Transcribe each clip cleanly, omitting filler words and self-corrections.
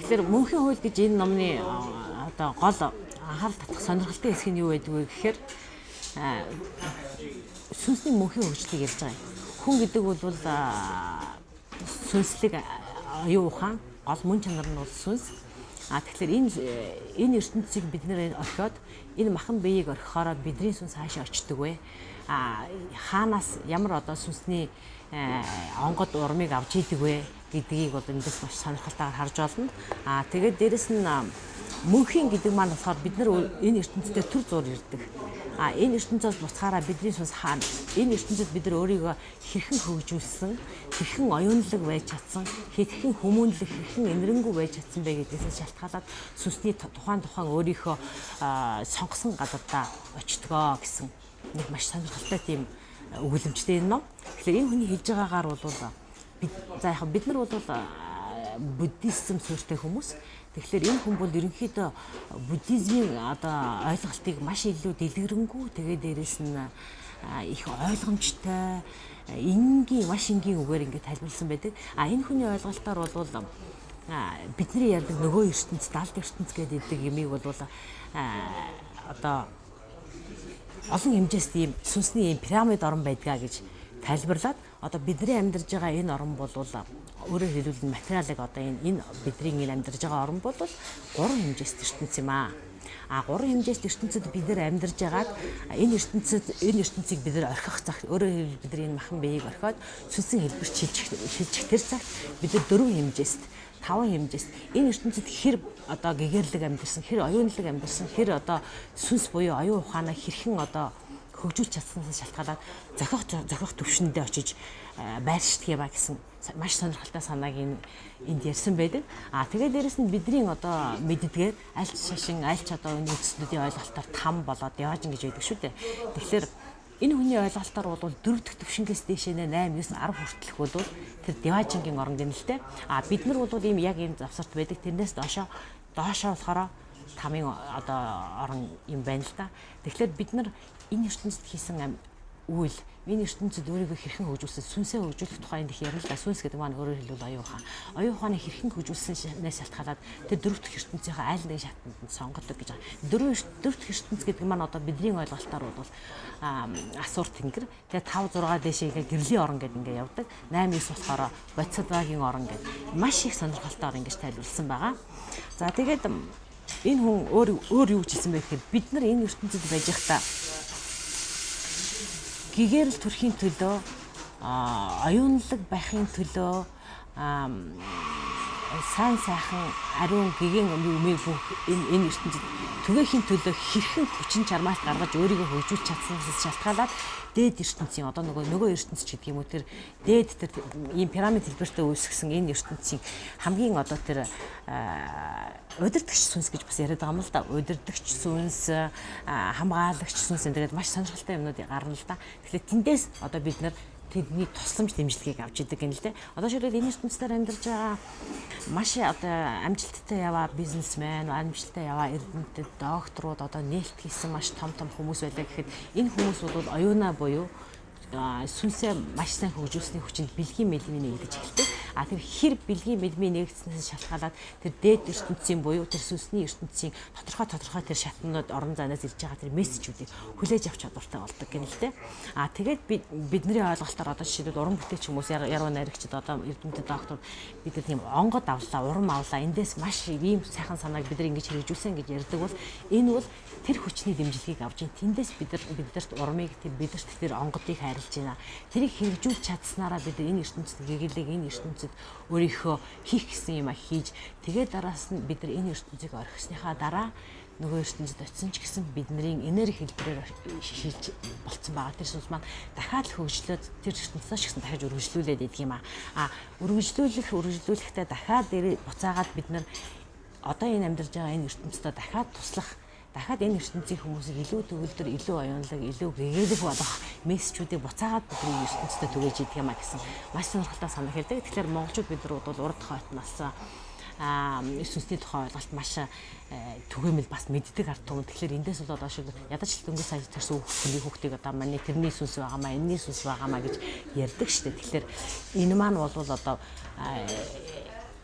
Тэгэхээр мөнхийн хууль гэж энэ номны одоо гол анхаарал татах сонирхолтой хэсэг нь юу байдаг вэ гэхээр сүнсний мөнхийн хөгжлийг ярьж байгаа юм. Хүн гэдэг бол сүнслэг оюун ухаан, гол мөн чанар нь бол сүнс. А тэгэхээр энэ ертөнцийг бид нэр орхиод энэ махан биеийг орхихоороо бидний сүнс хаашаа очдөг вэ? А хаанаас ямар одоо сүнсний онгод урмыг авч идэг вэ гэдгийг бол эндээс маш сонирхолтойгоор харж байна. А тэгээд дээрэс нь мөнхийн гэдэг маань болохоор бид нар энэ ертөнцийн төр зуур ирдэг. А энэ ертөнцөөс буцахаараа бидний сүнс хаана? Энэ ертөнцид бид нар өөрийгөө хэрхэн хөгжүүлсэн, хэрхэн оюунлаг байж чадсан, хэрхэн хүмүүнлэг, хэрхэн энэрэнгүй байж чадсан бэ гэдгээс шалтгаалаад сүнсний тухайн өөрийнхөө сонгосон газардаа очдгоо гэсэн нэг маш сонирхолтой тийм өгүүлэмжтэй энэ ном. Тэгэхээр энэ хүний хэлж байгаагаар бол за яг бид нар бол буддизм суурьтай хүмүүс. Тэгэхээр энэ хүн бол ерөнхийдөө буддизмын одоо ойлголтыг маш илүү дэлгэрэнгүй, тэгээ дээрэс нь их ойлгомжтой, энгийн, маш энгийн үгээр ингээд тайлбарласан байдаг. А энэ хүний ойлголтоор бол бидний ярьдаг нөгөө ертөнц, далд ертөнц гэдэг юмыг бол одоо олон хэмжээст ийм сүнсний ийм пирамид орон байдгаа гэж тайлбарлаад одоо бидний амьдарж байгаа энэ орон бол өөрөөр хэлбэл материалыг одоо энэ бидний энэ амьдарж байгаа орон бол гурван хэмжээст ертөнц юм аа. А гурван хэмжээст ертөнцид бид нар амьдарж байгаад энэ ертөнцийг бид нар орхих цагт, өөрөөр хэлбэл бид нар энэ махан биеийг орхиод сүнсэн хэлбэр шилжих тэр цагт бид нар дөрвөн хэмжээст, таван хэмжээст энэ ертөнцид хэр одоо гэгэрлэг амьдарсан, хэр оюунлаг амьдарсан, хэр одоо сүнс буюу оюун ухаанаа хэрхэн одоо хөгжүүлж чадсанаас шалтгаалаад зохих төвшөндөө очиж байршдаг юм а гэсэн маш сонирхолтой санааг энд ярьсан байдаг. А тэгээд дээрэс нь бидний одоо мэддгээр аль шашин, аль ч одоо энэ үндснүүдийн ойлголтоор там болоод явааж ингэж байдаг шүү дээ. Тэгэхээр энэ хүний ойлголтоор бол дөрөв дэх төвшингээс дээшээ 8, 9, 10 хүртэлх бол тэр диваажингийн орон гэнэ л дээ. А бид нар бол ийм яг ийм завсарт байдаг. Тэрнээс доошоо болохоор тамын одоо орон юм байна л да. Тэгэхээр бид нар энэ ертөнцид хийсэн үйл, энэ ертөнцид өөрийгөө хэрхэн хөгжүүлсэн, сүнсээ хөгжүүлэх тухай энд их ярина л да. Сүнс гэдэг маань өөрөөр хэлбэл оюун ухаан. Оюун ухааны хэрхэн хөгжүүлсэнээс шалтгаалаад тэр дөрөв дэх ертөнцийнхээ айл нэгэн шатанд нь сонгодог гэж байгаа. Дөрөв дэх ертөнц гэдэг маань одоо бидний ойлголтоор бол асуур тэнгэр, тэгээ 5 6 дээшээ ингээ гэрлийн орон гэдэг ингээ явдаг. 8 9 болохоор бодисадвагийн орон гэдэг маш их сонирхолтойгоор ингэж тайлбарласан байгаа. За тэгээд энэ хүн өөр юу гэж хэлсэн бэ гэхээр бид нар энэ ертөнцид байж байхдаа гэгэрэл төрхийн төлөө, оюунлаг байхын төлөө, сайн сайхан ариун гэгэн юмыг бүх энэ ертөнцид түгээхийн төлөө хэрхэн хүчин чармайлт гаргаж өөрийгөө хөгжүүлж чадсанаас шалтгаалаад дээд ертөнцийн одоо нөгөө ертөнц ч гэдэг юм уу, тэр дээд тэр ийм пирамид хэлбэртэй үүсгэсэн энэ ертөнцийн хамгийн одоо тэр удирдагч сүнс гэж бас яриад байгаа юм л да. Удирдагч сүнс, хамгаалагч сүнс энэ тэгээд маш сонирхолтой юмнууд гарна л да. Тэгэхээр тэндээс одоо бид нар тэдний тусламж дэмжлэгийг авч идэг гэнэ л дээ. Одоо шилбэл энэ ертөнцийн амьдарч байгаа маш одоо амжилттай яваа бизнесмен, амжилттай яваа эрдэмтэд, докторууд одоо нээлт хийсэн маш том том хүмүүс байлаа гэхэд энэ хүмүүс бол оюунаа буюу сүнсээ маш сайн хөгжүүлсний хүчинд бэлгийн мэлмий нэгдэж эхэлдэг. А тэр хэр бэлгийн мэлмий нэгдснээс шалтгаалаад тэр дээд ертөнцийн буюу тэр сүнсний ертөнцийн тодорхой тэр шатнууд орон зайнаас ирж байгаа тэр мессежүүдийг хүлээж авч чадвартай болдог гэнэ л дээ. А тэгээд бидний ойлголтоор одоо жишээлбэл уран бүтээлч хүмүүс, яруу найрагчид, одоо эрдэмтэд доктор бид нар тийм онгод авлаа, урам авлаа. Эндээс маш ийм сайхан санааг бид нар ингэж хэрэгжүүлсэн гэж ярьдаг бол энэ бол тэр хүчний дэмжлэгийг авч ин тэндээс биднэрт урмыг, биднэрт тэр онгодыг хайрлаж байна. Тэрийг хэрэгжүүлж чадсанараа бид энэ ертөнцид гэгэлэг, энэ ертөнцид өөрийнхөө хийх гэсэн юм а хийж, тэгээд дараас нь бид нар энэ ертөнцийг орхисныхаа дараа нөгөө ертөнцид очисон ч гэсэн бидний энерги хэлбэрээр шилж болцсон байгаа. Тэр сүнс маань дахиад л хөгжлөөд тэр ертөнцөөс ч гэсэн дахиад өргөжлүүлээд идэх юм аа. А өргөжлүүлэхдээ дахиад буцаагаад бид нар одоо энэ амьдарч байгаа энэ ертөнцидөө дахиад туслах, дахиад энэ ертөнцийн хүмүүсийг илүү төгөлдөр, илүү оюунлаг, илүү гэгэлэг болох мессежүүдийг буцаагаад бидний ертөнцид түгээж идэх юм а гэсэн маш сонирхолтой санаа хэлдэг. Тэгэхээр монголчууд бид нар бол урд хойт нас сүнсний тухай ойлголт маш түгээмэл бас мэддэг ард түмэн. Тэгэхээр эндээс бол одоо шиг ядаж л дөнгөж сая төрсөн хүний хүүхдийг одоо манай тэрний сүнс байгаамаа, энэний сүнс байгаамаа гэж ярьдаг шүү дээ. Тэгэхээр энэ маань бол одоо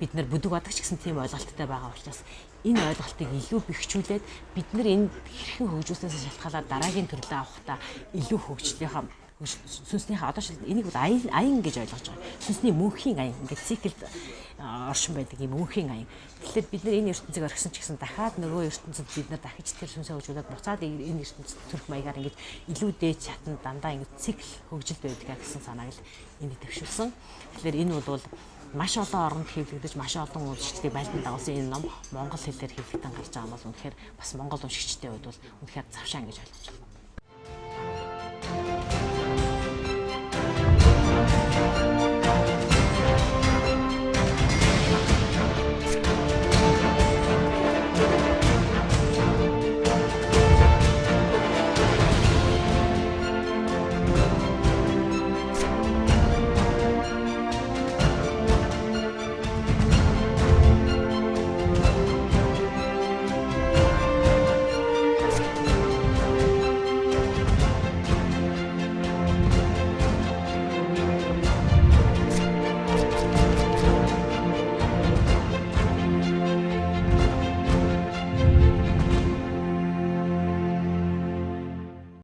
Бид нар бүдэг бадагч гэсэн тийм ойлголттой байгаа учраас энэ ойлголтыг илүү бэхжүүлээд бид нар энэ хэрхэн хөгжүүлснээс шалтгаалаад дараагийн төрлөө авахдаа илүү хөгжлийнхаа сүнснийхээ одоо шил энийг бол аян аян гэж ойлгож байгаа. Сүнсний мөнхийн аян ингээд циклд оршин байдаг юм мөнхийн аян. Тэгэхээр бид нар энэ ертөнцийг орхисон ч гэсэн дахиад нөгөө ертөнцид бид нар дахиж тэр сүнсээ хөгжүүлээд буцаад энэ ертөнцид төрөх маягаар ингээд илүү дээд шатанд дандаа ингээд цикл хөгжилд байдаг гэсэн санааг л энд дэвшүүлсэн. Тэгэхээр энэ бол маш олон оронд хэвлэгдэж маш олон уншигчдыг байлдан дагуулсан энэ ном монгол хэлээр хэвлэгдэн гарч байгаа нь бол үнэхээр бас монгол уншигчдийн хувьд бол үнэхээр завшаан гэж ойлгож байна.